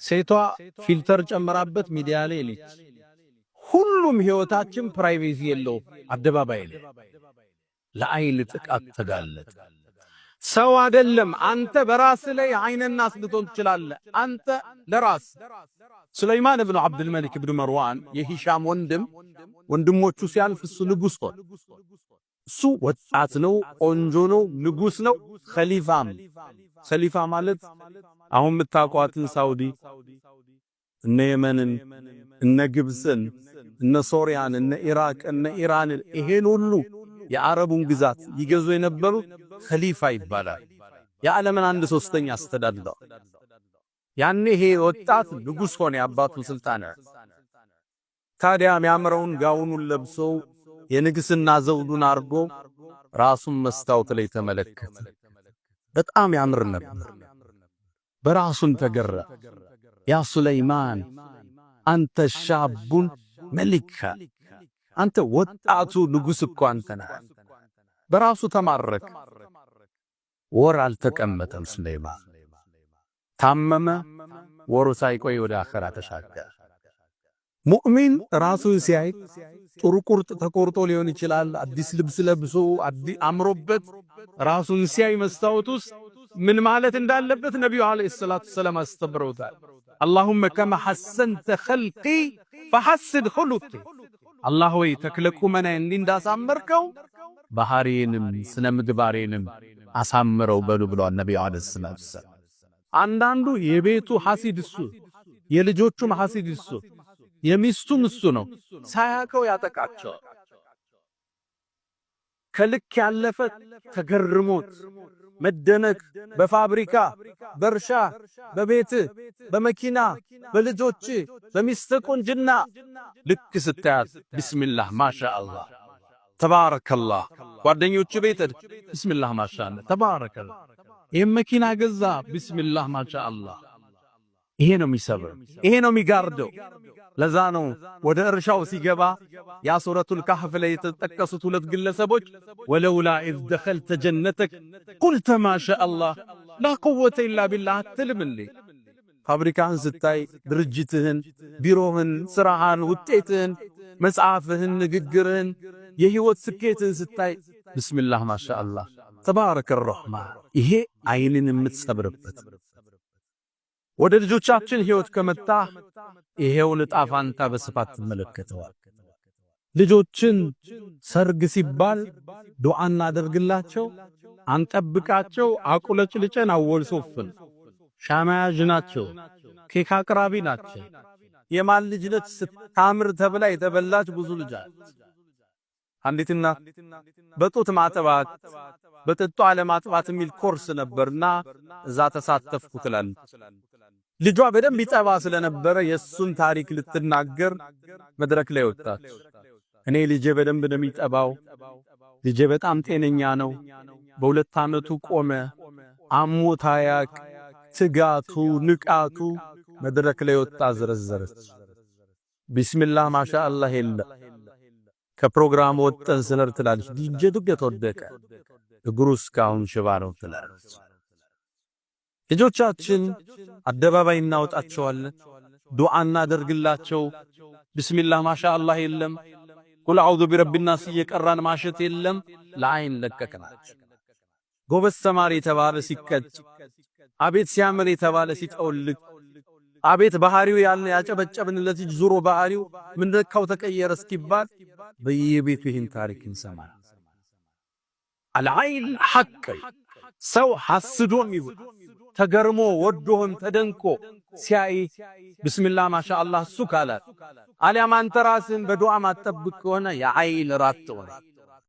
ሴቷ filter ጨምራበት ሚዲያ ላይ ልጅ። ሁሉም ህይወታችን privacy የለውም። አደባባይ ላይ ለአይን ጥቃት ተጋለጠ። ሰው አይደለም፣ አንተ በራስህ ላይ አይነ ናስ ልትሆን ትችላለህ። አንተ ለራስ ሱለይማን ብኑ ዓብድልመሊክ ብኑ መርዋን የሂሻም ወንድም፣ ወንድሞቹ ሲያልፍ እሱ ንጉሥ ሆነ። እሱ ወጣት ነው፣ ቆንጆ ነው፣ ንጉሥ ነው፣ ኸሊፋም። ኸሊፋ ማለት አሁን የምታውቋትን ሳውዲ፣ እነ የመንን፣ እነ ግብፅን፣ እነ ሶሪያን፣ እነ ኢራቅ፣ እነ ኢራንን፣ ይሄን ሁሉ የአረቡን ግዛት ይገዙ የነበሩ ኸሊፋ ይባላል። የዓለምን አንድ ሶስተኛ አስተዳድረዋል። ያኔ ይሄ ወጣት ንጉሥ ሆነ፣ የአባቱን ስልጣን። ታዲያ የሚያምረውን ጋውኑን ለብሶ የንግስና ዘውዱን አርጎ ራሱን መስታወት ላይ ተመለከተ። በጣም ያምር ነበር። በራሱን ተገረ። يا ሱለይማን أنت شاب ملك፣ አንተ ወጣቱ ንጉሥ እኮ አንተ ነህ። በራሱ ተማረከ። ወር አልተቀመጠም ሱለይማን፣ ታመመ። ወሩ ሳይቆይ ወደ አኸራ ተሻገረ። ሙእሚን ራሱን ሲያይ ጥሩ ቁርጥ ተቆርጦ ሊሆን ይችላል። አዲስ ልብስ ለብሶ አምሮበት ራሱን ሲያይ መስታወት ውስጥ ምን ማለት እንዳለበት ነቢዩ عليه الصلاة والسلام አስተምረውታል። اللهم كما حسنت خلقي فحسن خلقي። አላህ ወይ ተክለ ቁመናዬን እንዲህ እንዳሳመርከው ባህሪዬንም ስነ ምግባሬንም አሳምረው በሉ ብለዋል ነቢዩ عليه الصلاة والسلام። አንዳንዱ የቤቱ ሐሲድ እሱ፣ የልጆቹም ሐሲድ እሱ፣ የሚስቱም እሱ ነው። ሳያውቀው ያጠቃቸዋል። ከልክ ያለፈ ተገርሞት መደነቅ በፋብሪካ፣ በእርሻ፣ በቤት፣ በመኪና፣ በልጆች፣ በሚስት ቁንጅና ልክ ስታያት ቢስሚላህ ማሻአላህ ተባረከላህ። ጓደኞቹ ቤት ቢስሚላህ ማሻአላህ ተባረከላህ። ይህም መኪና ገዛ፣ ቢስሚላህ ማሻአላህ። ይሄ ነው የሚሰብር፣ ይሄ ነው የሚጋርደው። ለዛ ነው ወደ እርሻው ሲገባ ያ ሱረቱል ካህፍ ላይ የተጠቀሱት ሁለት ግለሰቦች ولولا إذ دخلت جنتك قلت ما شاء الله لا قوة إلا بالله አትልም እንዴ? ፋብሪካህን ስታይ፣ ድርጅትህን፣ ቢሮህን፣ ስራህን፣ ውጤትህን፣ መጽሐፍህን፣ ንግግርህን፣ የህይወት ስኬትህን ስታይ ብስሚላህ ማሻአላህ ተባረከ ረሕማን። ይሄ አይንን የምትሰብርበት። ወደ ልጆቻችን ህይወት ከመጣ ይሄውን ዕጣ ፋንታ በስፋት ትመለከተዋል። ልጆችን ሰርግ ሲባል ዱዓ እናደርግላቸው፣ አንጠብቃቸው፣ አቁለጭልጨን አወል ሶፍን ሻማ ያዥ ናቸው፣ ኬክ አቅራቢ ናቸው። የማን ልጅ ነች ስታምር ተብላ የተበላች ብዙ ልጅ አለች። አንዲት እናት በጡት ማጥባት፣ በጥጦ አለማጥባት የሚል ኮርስ ነበርና እዛ ተሳተፍኩ ትላለች። ልጇ በደንብ ይጠባ ስለነበረ የሱን ታሪክ ልትናገር መድረክ ላይ ወጣች። እኔ ልጄ በደንብ ነው የሚጠባው፣ ልጄ በጣም ጤነኛ ነው፣ በ2 ዓመቱ ቆመ፣ አሞት አያቅ፣ ትጋቱ፣ ንቃቱ፣ መድረክ ላይ ወጣ ዘረዘረች። ቢስሚላህ ማሻአላህ የለ። ከፕሮግራም ወጥተን ስነር ትላለች፣ ልጄ ድንገት ወደቀ፣ እግሩ እስካሁን ሽባ ነው ትላለች። ልጆቻችን አደባባይ እናወጣቸዋለን፣ ዱዓ እናደርግላቸው። ቢስሚላህ ማሻአላህ የለም፣ قل أعوذ برب الناس እየቀራን ማሸት የለም። ለአይን ለቀቅናቸው። ጎበዝ ተማሪ የተባለ ሲቀጭ፣ አቤት ሲያምር የተባለ ሲጠውልቅ፣ አቤት ባህሪው ያለ ያጨበጨብንለት ልጅ ዙሮ ባህሪው ምን ነካው ተቀየረ እስኪባል በየቤቱ ይህን ታሪክ እንሰማለን። العين حق። ሰው ሐስዶም ይሁን ተገርሞ ወዶህም ተደንቆ ሲያይ ብስሚላህ ማሻአላህ እሱ ካላት አሊያም አንተ ራስህን በዱዓ ማጠብቅ ከሆነ የአይን ራት ትሆናል።